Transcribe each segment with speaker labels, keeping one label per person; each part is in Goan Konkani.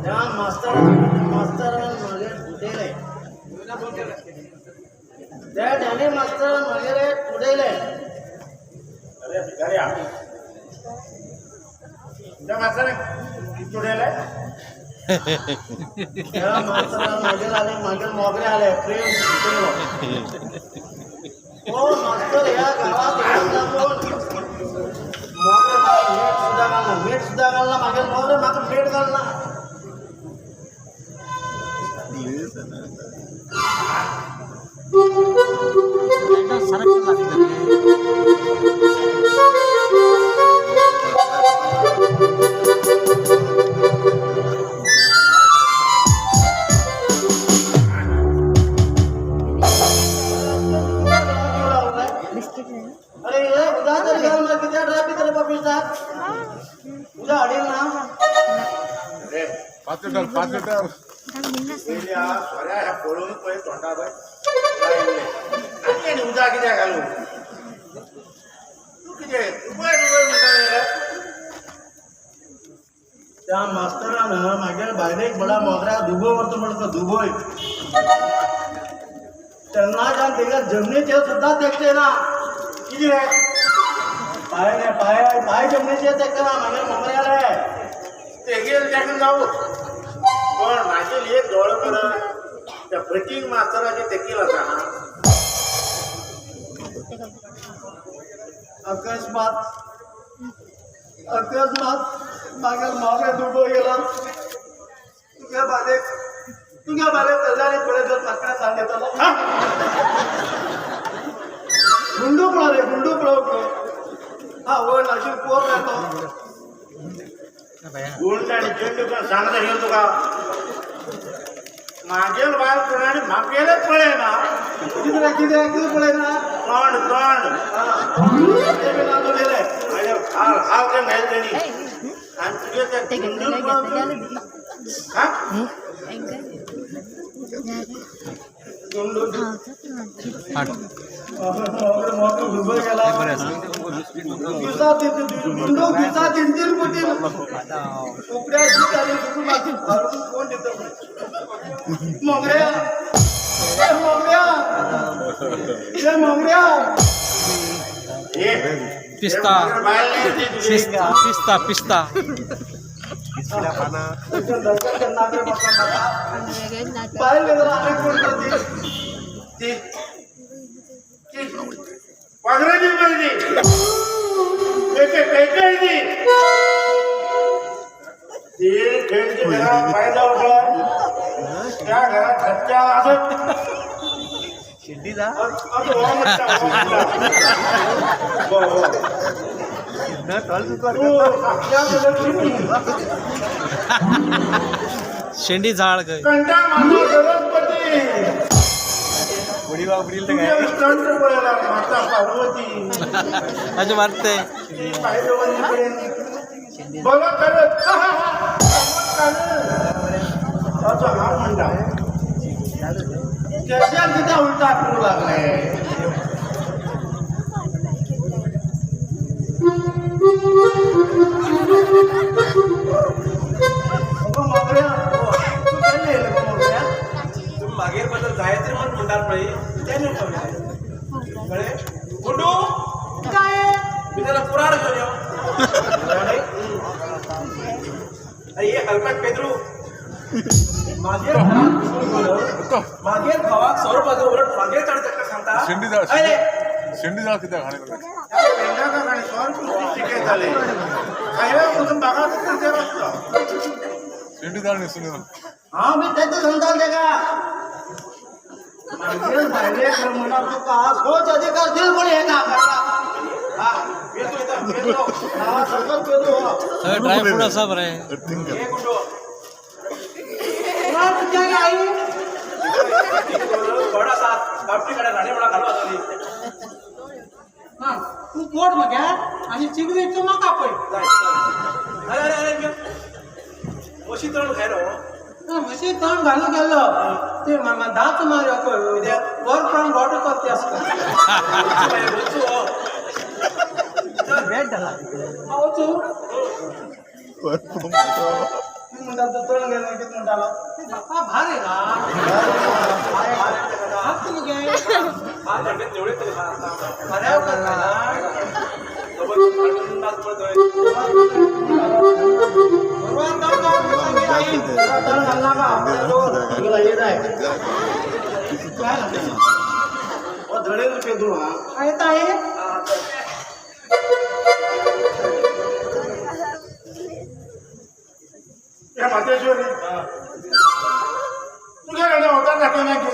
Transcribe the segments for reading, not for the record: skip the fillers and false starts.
Speaker 1: त्या मास्तरान मागीर उडयले. त्या ड्यानी मास्तरान मागीर उडयले.
Speaker 2: अरे भिकाऱ्या, त्या मास्तरान कितें उडयलें?
Speaker 1: त्या मास्तरान मागीर आले, मागीर मोगरे आले प्रेम उडयलो. हो मास्तर ह्या गावात येवन दाखोवन मोगरे म्हाका मीठ सुद्दां घालना, मीठ सुद्दां घालना. मागीर मोगरे म्हाका मीठ घालना.
Speaker 3: सारकें लागता रे.
Speaker 1: अरे हे उदा तरी घाल ना. कित्याक ट्रॅफिक रे बाबा? उदा हाडील ना.
Speaker 2: अरे
Speaker 4: 5 लिटर, 5 लिटर.
Speaker 2: पयल्या सोऱ्या ह्या पळोवन पळय तोंडा पळय आनी आनी उदक कित्याक घालू? तूं कितें दुबय दुबय म्हणटा रे?
Speaker 1: त्या मास्तरान मागीर बायलेक बडा मोगऱ्या दुबय व्हरता म्हणटा दुबय. तेन्नाच्यान तेगे जमनीचेर सुद्दां तेकचे ना.
Speaker 2: कितें रे?
Speaker 1: पांय रे पांय, पांय जमनीचेर तेकना मागीर मोगऱ्याले.
Speaker 2: तेगेल तेका जावं, पण म्हाजेल एक दोळो करत त्या फटींग मास्तराचे तेकील आसा.
Speaker 1: अकस्मात अकस्मात मागीर मोगरे दुबय गेला. तुगे बायलेक, तुगे बायलेक कल्याणी थोडे दिवस म्हाका सांग येतलो. गुंडू पळो रे, गुंडू पळोवंक. हा वय नाशील पोर रे तो.
Speaker 2: गुंड आनी चेंडू कोण सांगता घेवन तुका? म्हागेल बायल कोण आनी म्हागेलेच पळयना.
Speaker 1: कितें रे, कितें कितें पळयना?
Speaker 2: तोंड, तोंड.
Speaker 1: ते बी ना उलयले.
Speaker 2: मागीर हाल हाल ते मेल तेणी आनी तुगे ते गुंडून पळोवन हा.
Speaker 1: गुंडू
Speaker 3: हाड.
Speaker 1: मोगरे दुबय गेला.
Speaker 3: बरें आसा.
Speaker 1: दिवसा तीन गुंडू, दिवसा तीन तीन कोटी उकड्या शीत आनी सुकून मागीर घालून कोण दिता? मोगऱ्या, ए मोगऱ्या, ए मोगऱ्या.
Speaker 2: ए
Speaker 3: पिस्ता.
Speaker 2: बायल नाही ती तुजी.
Speaker 3: पिस्ता, पिस्ता, पिस्ता.
Speaker 1: बायल वेगळं आणि कोण करते?
Speaker 2: ती ती वाघराची मरे ती पेके पेके ती ती खेळची घरात पाय जाऊ पळय, त्या घरात खर्चा असत. असं हो म्हणटा, हो म्हणटा. हो, हो. तू साक्षात लक्ष्मी.
Speaker 3: शेंडी झाड खंय.
Speaker 2: कंटा माता सरस्वती. तुझ्या स्टंट पळयला माता पार्वती.
Speaker 3: अशें मारते.
Speaker 2: पायदवंतीकडेन बरो करत असो हांव म्हणटा.
Speaker 1: केशार कित्याक उलटा करूं लागले? अगो मोगऱ्या, तूं केन्ना येयलें गो मोगऱ्या?
Speaker 5: तुम्ही मागीर बद्दल गायत्री म्हण म्हणटात पळय, तेन्ना कळ्ळें, कळ्ळें गुंडू?
Speaker 1: काय?
Speaker 5: भितर कुराड घेवन यो. अरे हे हलकट पेद्रू मागीर घरात घुसून गेलो, मागीर घोवाक 100 रुपया उलट मागीर ताणें ताका सांगता.
Speaker 4: शेंडी जाळ.
Speaker 5: अरे.
Speaker 4: शेंडी जाळ कित्याक हाणें?
Speaker 2: पेंडाका आनी 100 रुपया शिकयताले खायला वचून बागा ते आसता.
Speaker 4: शेंडी जाळ न्हेसून येवन.
Speaker 1: हांव बी तेच सांगतालो तेका. मागीर बायलेक म्हणा तुका सोच अधिकार दिल कोणी हेका? हा.
Speaker 5: पेद्रू येता, पेद्रू.
Speaker 1: हा सगळं पेरू हो.
Speaker 3: सगळें ड्रायफ्रूट आसा बरें.
Speaker 5: हे गुंडू.
Speaker 1: कुराड तुमच्या आई.
Speaker 5: गोड आसा गावठी कडे राणे म्हणा घालू आसली.
Speaker 6: ना तूं पोट मगे आनी चिगरी तूं म्हाका पळय.
Speaker 5: जाय. अरे अरे अरे, म्हशी तण खायलो.
Speaker 6: ना म्हशी तण घालून गेल्लो ते दांत मारयो. वर फ्रॉम what करते आसता.
Speaker 5: वचू हो. चल.
Speaker 6: वचू.
Speaker 1: कितें म्हणटा तूं तण गेलो कितें म्हणटालो?
Speaker 6: बाप्पा भार येयला. हात मगे. बऱ्या
Speaker 1: तण घालनाका तुला हे जाय हो धडेल पेदरू हा.
Speaker 6: येता आहे.
Speaker 2: हे मातेश्वरी तुझ्या गाड्या होता जाते ना की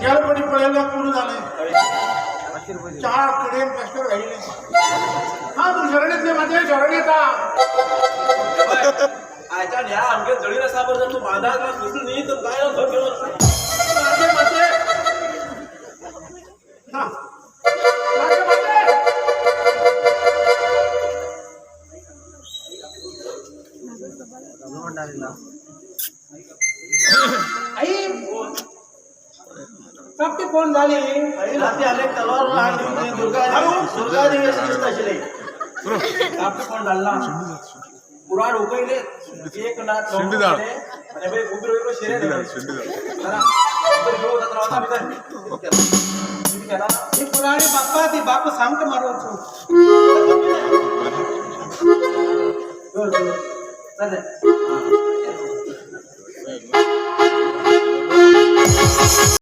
Speaker 2: गेल्या पडी पळयलं पुरू झाले चार कडेन प्लास्टर घातले. हा तू शरण येतले माझे शरण येता.
Speaker 5: आयच्यान ह्या आमगे जळीर आसा बरं, जर तूं बांदाक घुसून न्ही तर काय धर घेवन.
Speaker 2: माझे माझे हा माझे माझे.
Speaker 6: आई चपटी फोन झाली.
Speaker 1: आई राती आले तलवार लहान घेऊन दुर्गा दुर्गा देवी अशी दिसता आशिल्ली.
Speaker 5: आपले कोण घालना पुराण उकयले एक ना.
Speaker 4: शेंडी जाळ.
Speaker 5: आणि बाई उभी रोयलो शिरे.
Speaker 4: शेंडी जाळ, शेंडी जाळ.
Speaker 5: रावता भितर केला.
Speaker 6: ही पुराणी बाप्पा ती बाप सामकें मारवचो.
Speaker 5: चल.